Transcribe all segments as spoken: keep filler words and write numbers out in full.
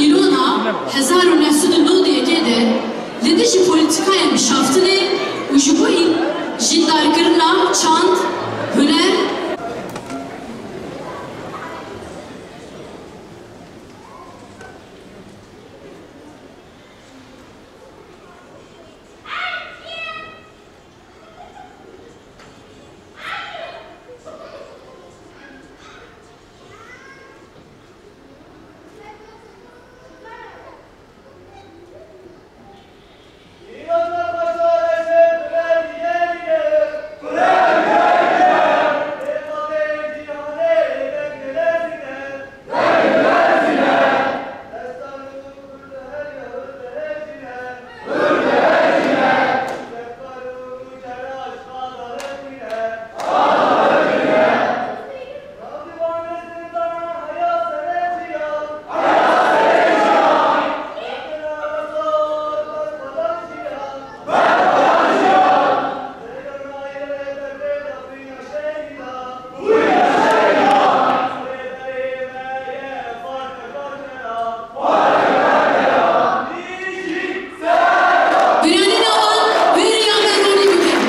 Îlona hezar û neh sed û nod û yekê de li dijî polîtîkayên bişaftinê û ji bo jîndarkirina çand, huner, Biryane nava wê rêya me ronî bikin.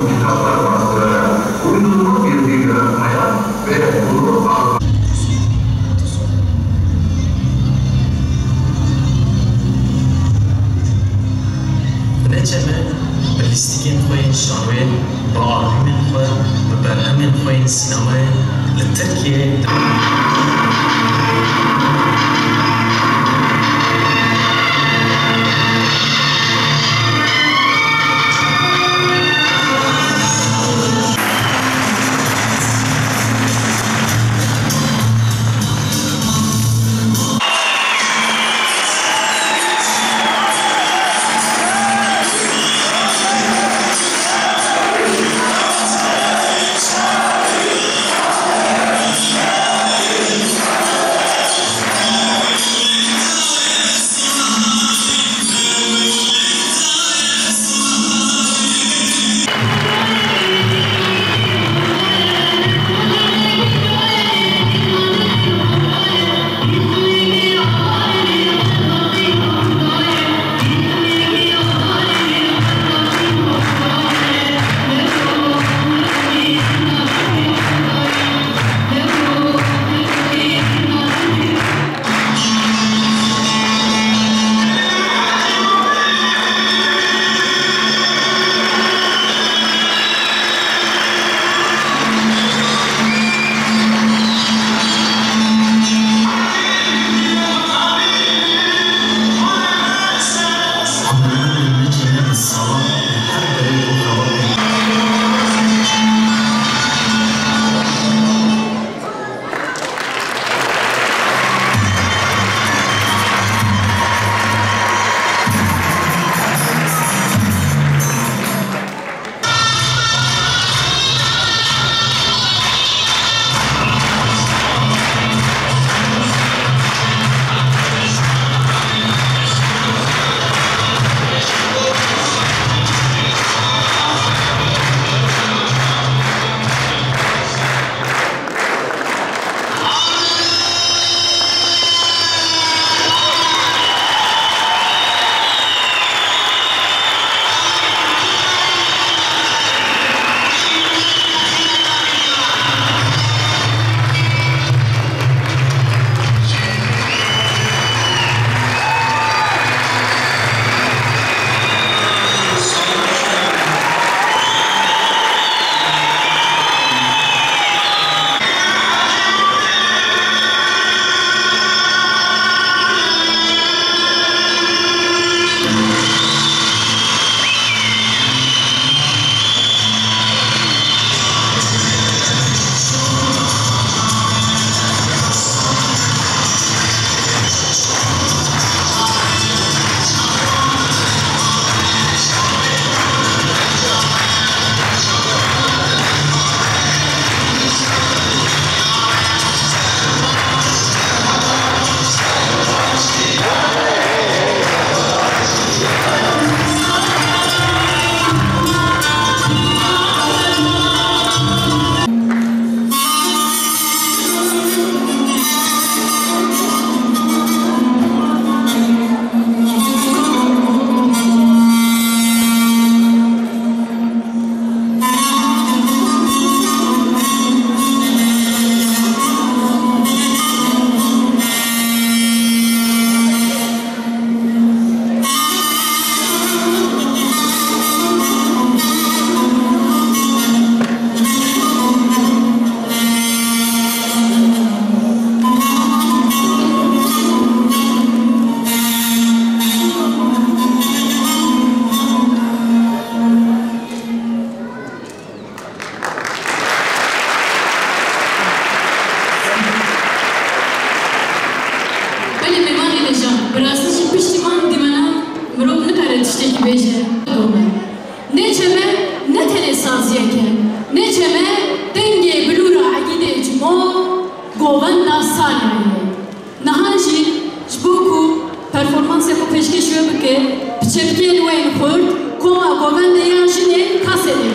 Kitaplar bastırarak uydurulmuş bir dil yaratmaya ve bunu Avrupa Neçe me bi lîstikên xwe yên şanoyê, bi albûmên xwe, bi berhemên xwe yên sînemayê li Tirkiyeyê Govenda Sanyayê. Niha jî ji bo ku performansê xwe pêşkêş wê bike, bi çepkên wê yên xurt, koma govendê ya jinên Kasenê.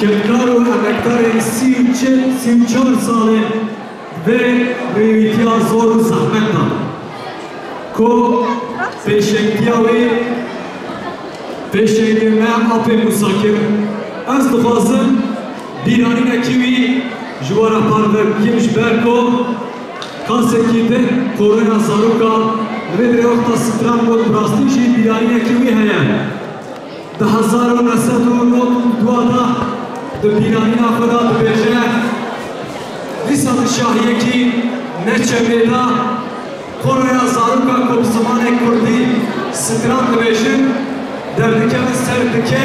Kevkar û emekdarên sî û çi, sî û çar salên vê rêwîtiya zor û zehmet de ku pêşengtiya wî, pêşengê me Apê Mûsa kir. Ez dixwazim bîranînekî wî ji we re parve bikim, ji ber ku kasekî din koroya zaroka li vê derê wexta stran bû, bi rastî jî bîranînekî wî heye. Di hezar û neh sed û nod û dua de di bîraniya xwe de dibêje, dîsa di şahiyekî ne çepê de koroya zaroka ku bi zimanê kurdî stran dibêjin, derdikeve ser dike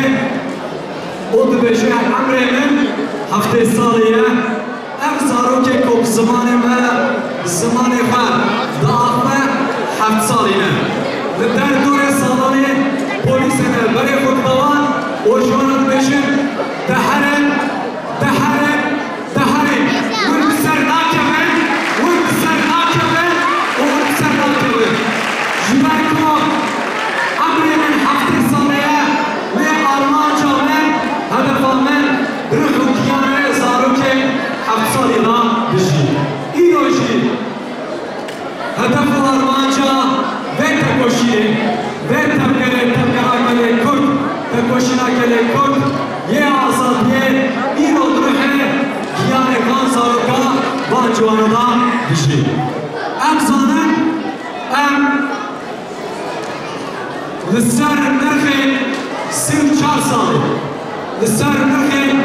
û dibêje, emrê min heftê salî ye. Ev zarokê ku bi zimanê me, bi zimanê xwe diaxive, heft salî ne. Li derdorê salanê polîsê ne berê xwe dida wan û ji wan re dibêjin, diherin, diherin, diherin. Hûn bi ser nakevin, hûn bi ser nakevin û hûn bi ser nakevin. Ji ber ku emrê min heftê salê ye, lê armanca min, hedefa min, rih û giyanê zarokên heft salî de dijî. Îro jî hedef û armanca vê tekoşînê, vê tevgerê, tevgera gelê Kurd, tekoşîna gelê Kurd yê azadiyê îro di rihê giyanê van zaroka, van ciwana de dijî. Em zanin, em Li ser nirxên sî û çar salî, li ser nirxên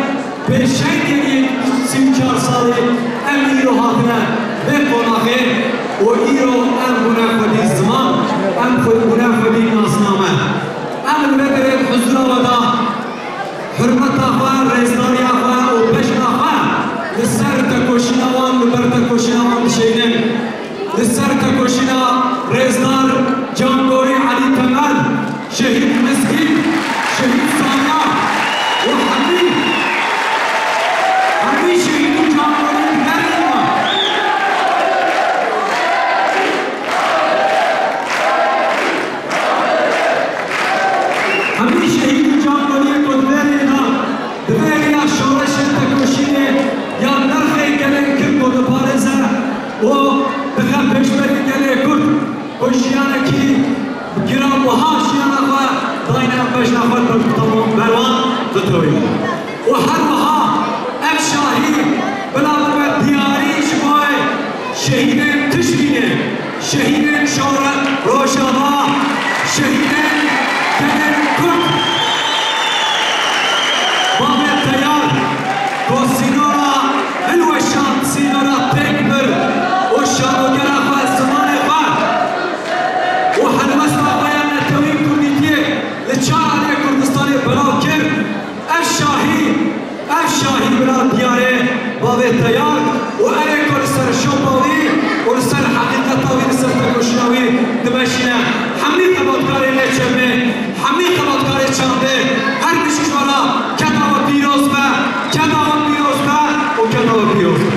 pêşengên sî û çar salî em îro hatine vê qonaxê û îro em bûne xwedî ziman, em xwe bûne xwedî nasname. Em li vê derê di huzura we de hurmeta xwe, rêzdariya xwe û bejna xwe li ser tekoşîna wan, li ber tekoşîna wan dişeynin. Li ser tekoşîna rêzdar Cangorî Elî Temel, Şehîd Mizgîn, Şehîd Sanya û hemî, hemî şehîd û cangorî digerîne. Hemî şehîd û cangoriyê ku di vê rêya, di vê rêya şoreşê tekoşînê ya nirxê gelê Kurd ku diparêze û dixe pêşberî gelê Kurd ku jiyanekî giran wiha jiyana xwe dayne em bejna xwe li ber wan ditewîne. Û her wiha ev şahî bila bibe diyarî ji bo şehîdên Tişkînê, şehîdên şoreş Rojava, şehîdên gelên Kurd, bavê teyar ku sînora hilweşand, sînora têk bir û şanogera xwe, zimanê xwe û helwesta xwe ya netewî kurdîtiyê li çar aliyê Kurdistanê belav kir. Ev şahî, ev şahî bila diyarê bavê teyar û ev ê ku li ser şopa wî û li ser heqîqeta wî, li ser tekoşîna wî dimeşîne. Hemî xebatkarê Nêçepê, hemî xebatkarê çandê, her bijî ji we re keda we pîroz be, keda we pîroz be û keda we pîroz be.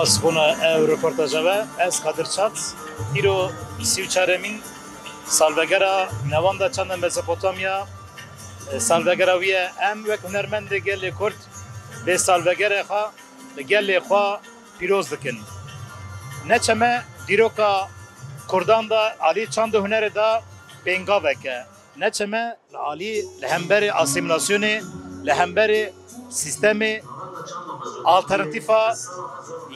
Ji bona ev reportaja we, ez Kadir Çat. Îro sî û çaremîn salvegera Navenda Çanda Mezopotamya, e, salvegera wî ye. Em wek hunermendê gelê Kurd vê salvegerê xwe li gelê xwe pîroz dikin. Neçe me dîroka Kurdan de alî çand û hunerê de pêngavek e. Neçe me li alî li hemberî asîmîlasyonê, li hemberî sîstemê alternatîfa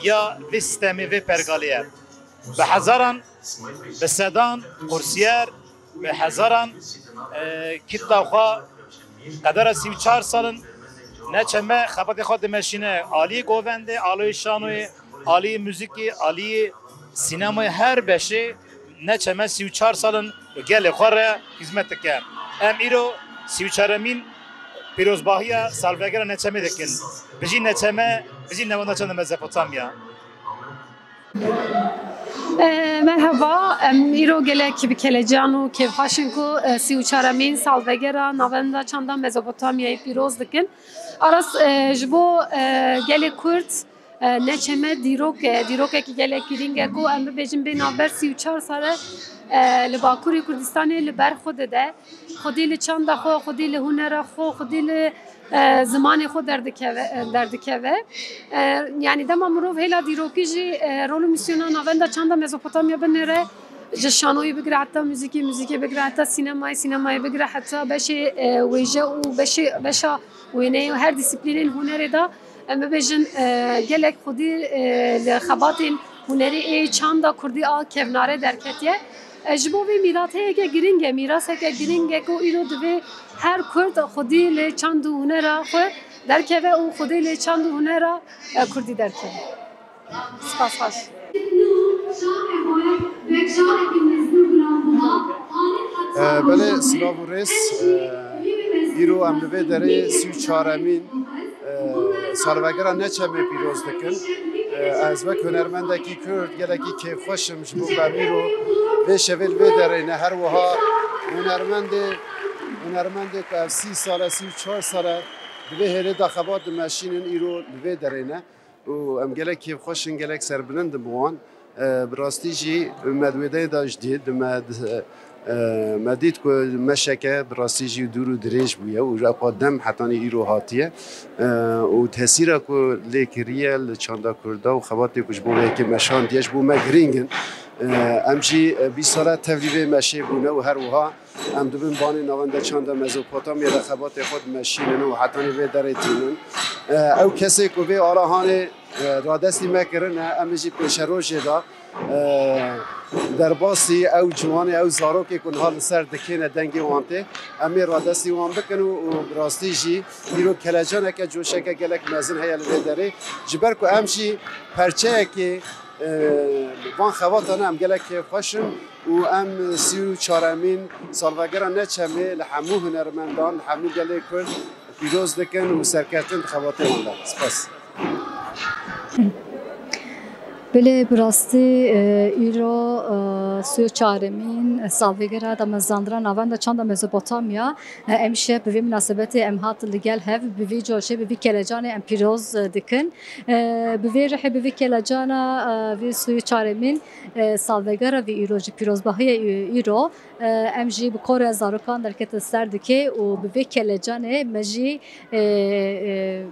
ya vê sîstemê, vê pergalê ye. Bi hezaran, bi sedan qursiyer, bi hezaran, e, kitla xwe qedera sî û çar sal in neçe me xebatê xwe dimeşîne. Alî govendê, alî şanoyê, alî muzîkê, alî sînemayê, her beşê neçe me sî û çar sal in gelê xwe re xizmet dike. Em îro sî û çaremîn pîrozbahiya salvegera neçemê dikin. Bijî neçeme, bijî Navenda Çanda Mezopotamya. E, merheba, em îro gelek bi kelecan û kêfxweş in ku, e, sî û çaremîn salvegera Navenda Çanda Mezopotamyayê pîroz dikin. Aras, e, ji bo, e, gelê Kurd, e, neçeme dîrok e, dîrokekî gelek girîng e ku em bibêjin bê navber sî û çar sal e, e, li Bakurê Kurdistanê li ber xwe dide. Xwedî li çanda xwe, xwedî li hunera xwe, xwedî li, e, zimanê xwe derdikeve, e, derdikeve. E, yanî dema mirov hêla dîrokî jî, e, rol û mîsyona Navenda Çanda Mezopotamya binêre, ji şanoyê bigire heta muzîkê, muzîkê bigire heta sînemayê, sînemayê bigire heta beşê, e, wêje û beşê, beşa wêneyê û her dîsîplînên hunerê de, em bibêjin, e, gelek xwedî, e, li xebatên hunerî ê çanda kurdî a kevnare derketiye. E, ji bo vê mîrat heyeke girîng e, mîraseke girîng e ku îro divê her kurd xwedî li çand û hunera xwe derkeve û xwedî li çand û hunera, e, kurdî derkeve. Spas xweş. E, belê, silav û rêz. E, îro em li vê derê sî û çaremîn, e, salvegera neçemê pîroz dikin. E, ez wek hunermendekî Kurd gelekî kêfxweş im ji bo ku em îro vê şevê li vê derê ne. Her wiha hunermendê, hunermendê ku ev sî sal e, sî û çar sal e, di vê hêlê de xebat dimeşînin, îro li vê derê ne. Û em gelek kêfxweş in, gelek serbilind in bi wan. E, bi rastî jî me di wê derê de jî dît, me di, e, me dît ku meşeke bi rastî jî dûr û dirêj bûye û ji xwe dem hetanî îro hatiye. E, û tesîra ku lê kiriye li çanda kurda û xebatê ku ji bo vê yekê meşandiye ji bo me girîng in. E, em jî, e, bîst sala tevlî vê meşê bûne û her wiha em dibin banê Navenda Çanda Mezopotamya de xebatê xwe dimeşînin û hetanî vê derê tînin. E, ew kesê ku vê ala hanê, e, radestî me kirine, em ê jî pêşerojê de, e, derbasî ew ciwanê, ew zarokê ku niha li ser dikêne dengê wan tê, em ê radestî wan bikin û, û bi rastî jî îro kelecaneke, coşeke gelek mezin heye li vê derê. Ji ber ku em jî perçeyekê, e, van xebatan e, em gelek kêfxweş in. Û em sî û çaremîn salvegera neçemê li hemû hunermendan, li hemû gelê Kurd pîroz dikin û serkeftin di xebatê wan de. Spas. Belê, bi rastî, e, îro, e, sî û çaremîn salvegera damezrandina Navenda Çanda Mezopotamya, e, em şev bi vê minasebetê em hatin li gel hev, bi vî coşê, bi vî kelecanê em pîroz, e, dikin. E, bi vê rihê, bi vî kelecana, e, vî sî û çaremîn, e, salvegera vî îro jî pîrozbahiyê î-, îro, e, em jî bi kore zarokan derketin ser dikê û bi vê kelecanê me jî, e, e,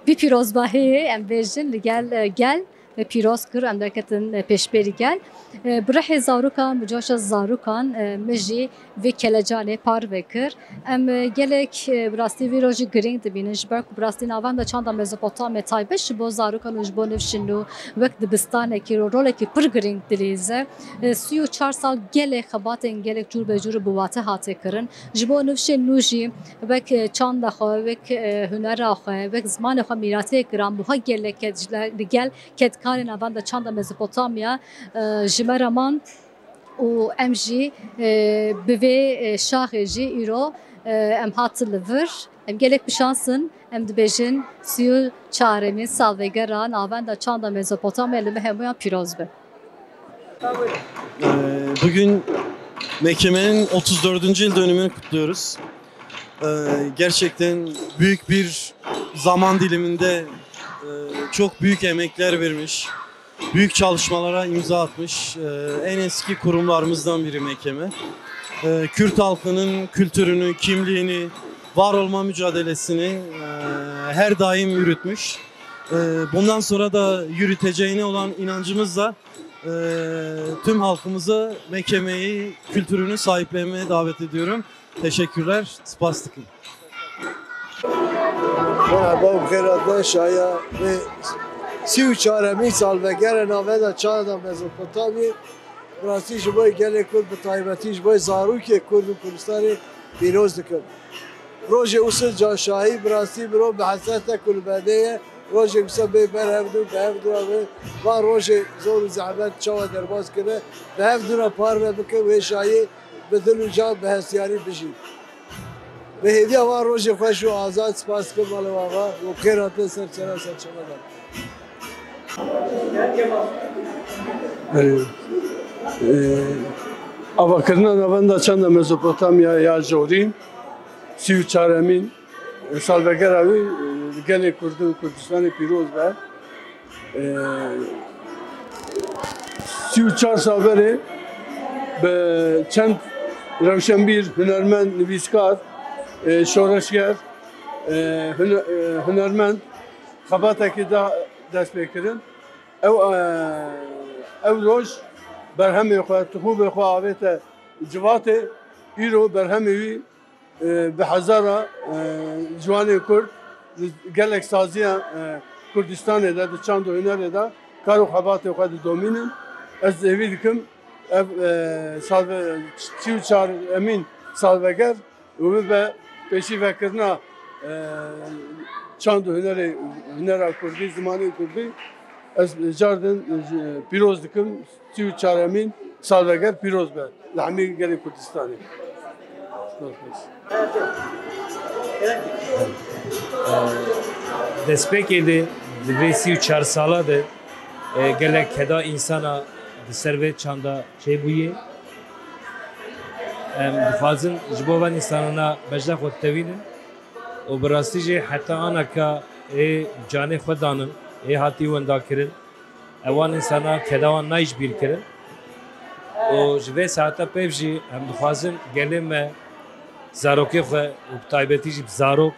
vî pîrozbahiyê em bêjin li gel, e, gel me pîroz kir, em derketin, e, pêşberî gel. E, bi rihê zarokan, bi coşa zarokan, e, me jî vê kelecanê parve kir. Em, e, gelek, e, bi rastî vî rojî girîng dibînin, ji ber ku bi rastî Navenda Çanda Mezopotamya taybet ji bo zarokan û ji bo nifşên nû wek dibistanekî ro-, rolekî pir girîng dilîze. E, sî û çar sal gelek xebatên gelek cûr be cûr û bi wate hate kirin. Ji bo nifşên nû jî wek, e, çanda xwe, wek, e, hunera xwe, wek zimanê xwe mîratê giranbuha gelek ked-, li gel kedkarê Navenda Çanda Mezopotamya, e, ji me re man. Û em jî, e, bi vê, e, şaxê jî îro, e, em hatin li vir. Em gelek bi şans in, em dibêjin sî û çaremîn salvegera Navenda Çanda Mezopotamya li me hemûyan pîroz be. Ee, Bugün Mekkeme'nin otuz dördüncü yıl dönümünü kutluyoruz. Ee, Gerçekten büyük bir zaman diliminde, e, çok büyük emekler vermiş, Büyük çalışmalara imza atmış, e, en eski kurumlarımızdan biri M K M. E, Kürt halkının kültürünü, kimliğini, var olma mücadelesini, e, her daim yürütmüş. E, bundan sonra da yürüteceğine olan inancımızla, e, tüm halkımızı M K M'yi, kültürünü sahiplenmeye davet ediyorum. Teşekkürler. Spas dikim. Merhaba, bi xêr hatin şaya. Vê sî û çaremîn salvegera navenda çanda Mezopotamyê, bi rastî ji bo gelê Kurd, bi taybetî ji bo zarokê Kurd û Kurdistanê pîroz dikim. Rojê Usil Canşahî, bi rastî mirov bi hesret e ku li bendê ye. Rojê wisa bê ber hevdû, bi hevdû re van rojê zor û zehmet çawa derbas kirine, bi hevdû re parve bikin, wê şayê bi dil û can, bi hestiyarî bijî. Bi hêviya van rojê xweş û azad, spas dikim malê wan re û xêr hatin ser çera, ser çema de. Ee, e, Avakirina navenda çanda Mezopotamya ya jorîn, sî û çaremîn salvegera wî, e, gelê Kurd û Kurdistanê pîroz be. E, sî û çar sal berê bi çend rewşenbîr, hunermend, nivîskar, e, şoreşger, e, hune-, e, hunermend xebatekî da dest pê kirin. Ew, e, ew roj berhemê xwe, tixûbê xwe avête civatê. Îro berhemê wî, e, bi hezara, e, ciwanên Kurd di gelek saziya, e, Kurdistanê de, di çand û hunerê de kar û xebatê xwe didomînin. Ez hêvî dikim ev, e, salve-, sî û çar emîn salveger û bibe pêşîvekirina, e, çand û hunerê, hunera kurdî, zimanê kurdî. Ez cardin, e, pîroz dikim, sî û çaremîn salveger pîroz be li hemî gelê Kurdistanê. Destpêkê de di vê sî û çar sala de, e, gelek keda însana di ser vê çanda çêbûyê. Em dixwazin ji bo van însanana bejna xwe tevînin û bi rastî jî heta anaka ê canê xwe danin, ê hatî wendakirin, ewan însana keda wan nayî ji bîr kirin. Û ji vê saeta pêv jî em dixwazin gelê me zarokê xwe û bi taybetî jî bi zarok,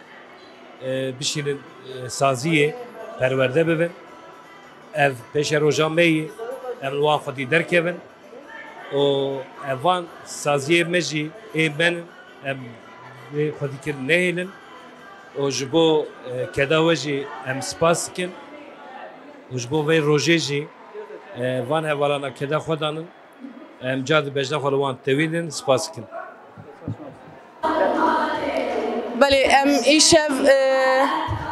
e, bişînin, e, saziyê perwerde bibin. Ev pêşeroja me yî, em li wan xwedî derkevin û ev van saziyê me jî ê me in, em vê xwedîkirin nehêlin û ji bo, e, keda we jî em spas dikin û ji bo vê rojê jî, e, van hevalana keda xwe danin. Em car di bejna xwe li wan tevînin, spas dikin. Belê, em îşev, e,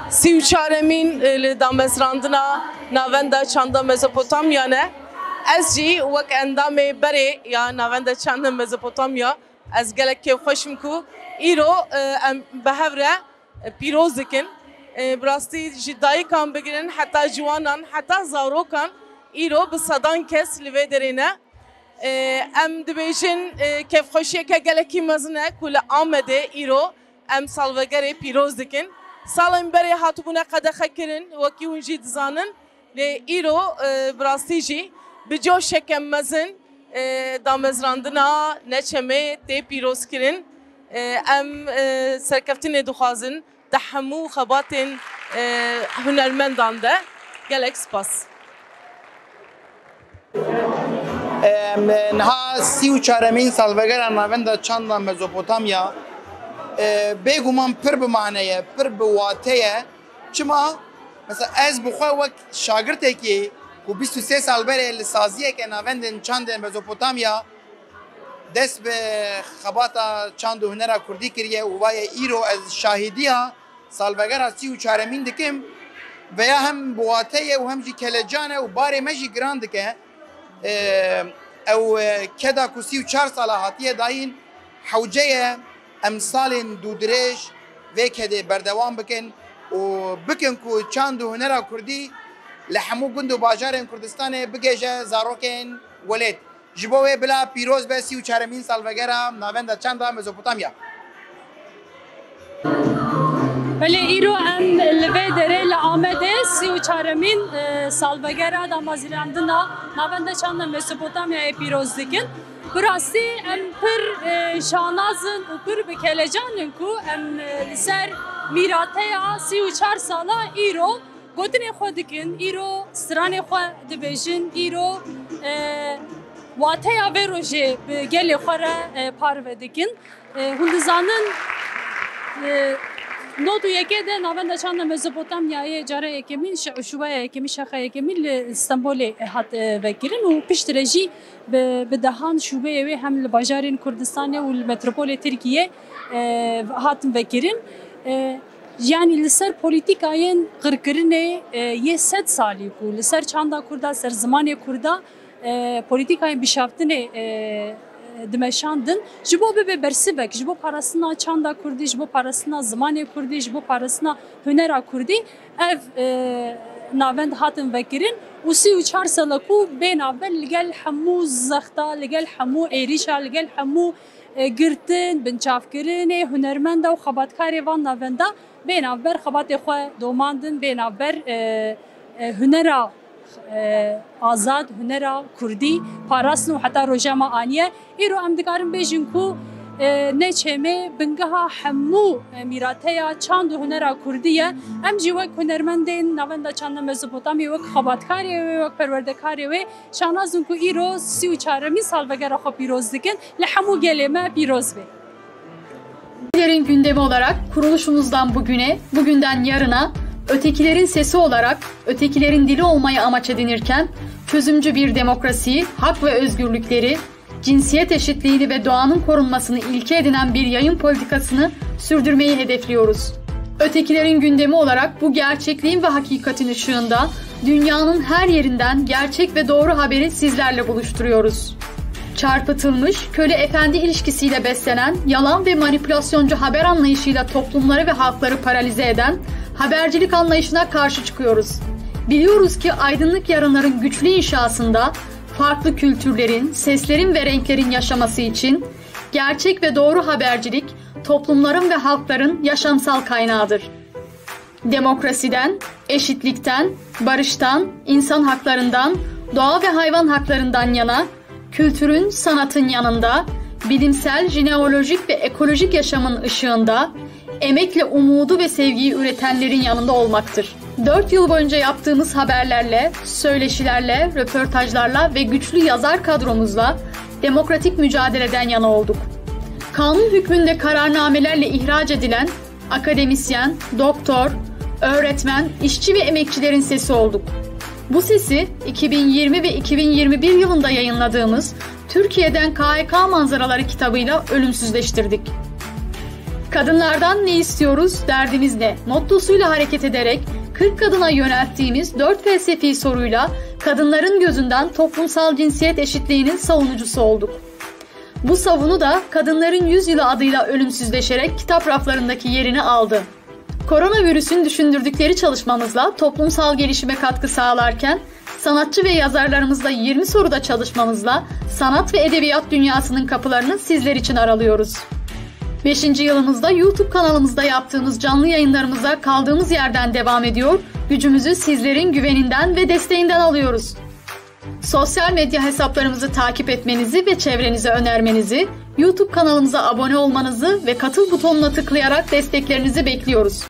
sî û çaremîn, e, li damezrandina Navenda Çanda Mezopotamya ne. Ez jî wek endamê berê ya Navenda Çanda Mezopotamya, ez gelek kêfxweş im ku îro, e, em bi hev re, e, pîroz dikin. E, bi rastî ji dayikan bigirin heta ciwanan, heta zarokan îro bi sedan kes li vê derê ne. E, em dibêjin, e, kêfxweşiyeke gelekî mezin e ku li Amedê îro em salvegerê pîroz dikin. Salên berê hatibûne qedexekirin, wekî hûn jî dizanin. Lê îro, e, bi rastî jî bi coşeke mezin, e, damezrandina Neçemê tê pîrozkirin. E, em, e, serkeftinê dixwazin di hemû xebatên, e, hunermendan de. Gelek spas. Em, niha sî û çaremîn salvegera Navenda Çanda Mezopotamya, e, bêguman pir bi mane ye, pir bi wate ye. Çima? Mesela ez bi xwe wek şagirtekî ku bîst û sê sal berê li saziyeke navendên çandên Mezopotamya dest bi xebata çand û hunera kurdî kiriye û vaye îro ez şahîdiya salvegera sî û çaremîn dikim, veya hem bi wate ye û hem jî kelecan e û barê me jî giran dike. Ew, e, keda ku sî û çar sala hatiye dayîn, hewce ye em salên dûdirêj vê kedê berdewam bikin û bikin ku çand û hunera kurdî li hemû gund û bajarên Kurdistanê bigêje zarokên welêt. Ji bo wê bila pîroz be sî û çaremîn salvegera Navenda Çanda Mezopotamya. Belê, îro em li vê derê li Amedê sî û çaremîn, e, salvegera damezrandina Navenda Çanda Mesopotamyayê pîroz dikin. Bi rastî em pir, e, şanaz in û pir bi kelecan in ku em, e, li ser mîrateya sî û çar sala îro gotinê xwe dikin, îro stranê xwe dibêjin, îro, e, wateya vê rojê bi gelê xwe re, e, parve dikin. E, hûn dizanin, e, nod û yekê de Navenda Çanda Mezopotamyayê cara yekemîn, şe-, şubeya yekemîn, şaxa yekemîn li Stenbolê hat, e, vekirin û piştre jî bi, bi dehan şubeyê wê hem li bajarên Kurdistanê û li metropolê Tirkiyê, e, hatin vekirin. E, yanî li ser polîtîkayên qirkirinê, e, yê sed salî ku li ser çanda Kurda, ser zimanê Kurda, e, polîtîkayên bişaftinê, e, dimeşandin, ji bo bibe bersivek, ji bo parastina çanda Kurdî, ji bo parastina zimanê Kurdî, ji bo parastina hunera Kurdî, ev, e, navend hatin vekirin û sî û çar sala ku bê navber li gel hemû zexta, li gel hemû êrîşa, li gel hemû, e, girtin, binçavkirinê hunermenda û xebatkarê van navenda bê navber xebatê xwe domandin, bê navber, e, e, hunera, e, azad, hunera Kurdî parastin û heta roja me aniye. Îro em dikarin bêjin ku, e, ne çêmê bingeha hemû, e, mîrateya çand û hunera Kurdî ye. Em jî wek hunermendên Navenda Çanda Mezopotamyê, wek xebatkarê wê, wek perwerdekarê wê, şanaz in ku îro sî û çaremîn salvegera xwe pîroz dikin. Li hemû gelê me pîroz be. Ötekilerin gündemi olarak kuruluşumuzdan bugüne, bugünden yarına, ötekilerin sesi olarak ötekilerin dili olmayı amaç edinirken, çözümcü bir demokrasiyi, hak ve özgürlükleri, cinsiyet eşitliğini ve doğanın korunmasını ilke edinen bir yayın politikasını sürdürmeyi hedefliyoruz. Ötekilerin gündemi olarak bu gerçekliğin ve hakikatin ışığında dünyanın her yerinden gerçek ve doğru haberi sizlerle buluşturuyoruz. Çarpıtılmış, köle efendi ilişkisiyle beslenen, yalan ve manipülasyoncu haber anlayışıyla toplumları ve halkları paralize eden habercilik anlayışına karşı çıkıyoruz. Biliyoruz ki aydınlık yarınların güçlü inşasında farklı kültürlerin, seslerin ve renklerin yaşaması için gerçek ve doğru habercilik toplumların ve halkların yaşamsal kaynağıdır. Demokrasiden, eşitlikten, barıştan, insan haklarından, doğa ve hayvan haklarından yana, kültürün, sanatın yanında, bilimsel, jeneolojik ve ekolojik yaşamın ışığında, emekle umudu ve sevgiyi üretenlerin yanında olmaktır. Dört yıl boyunca yaptığımız haberlerle, söyleşilerle, röportajlarla ve güçlü yazar kadromuzla demokratik mücadeleden yana olduk. Kanun hükmünde kararnamelerle ihraç edilen akademisyen, doktor, öğretmen, işçi ve emekçilerin sesi olduk. Bu sesi iki bin yirmi ve iki bin yirmi bir yılında yayınladığımız Türkiye'den K H K manzaraları kitabıyla ölümsüzleştirdik. Kadınlardan ne istiyoruz, derdimiz ne? Mottosuyla hareket ederek kırk kadına yönelttiğimiz dört felsefi soruyla kadınların gözünden toplumsal cinsiyet eşitliğinin savunucusu olduk. Bu savunu da Kadınların Yüzyılı adıyla ölümsüzleşerek kitap raflarındaki yerini aldı. Koronavirüsün düşündürdükleri çalışmamızla toplumsal gelişime katkı sağlarken, sanatçı ve yazarlarımızla yirmi soruda çalışmamızla sanat ve edebiyat dünyasının kapılarını sizler için aralıyoruz. Beşinci yılımızda YouTube kanalımızda yaptığımız canlı yayınlarımıza kaldığımız yerden devam ediyor, gücümüzü sizlerin güveninden ve desteğinden alıyoruz. Sosyal medya hesaplarımızı takip etmenizi ve çevrenize önermenizi, YouTube kanalımıza abone olmanızı ve katıl butonuna tıklayarak desteklerinizi bekliyoruz.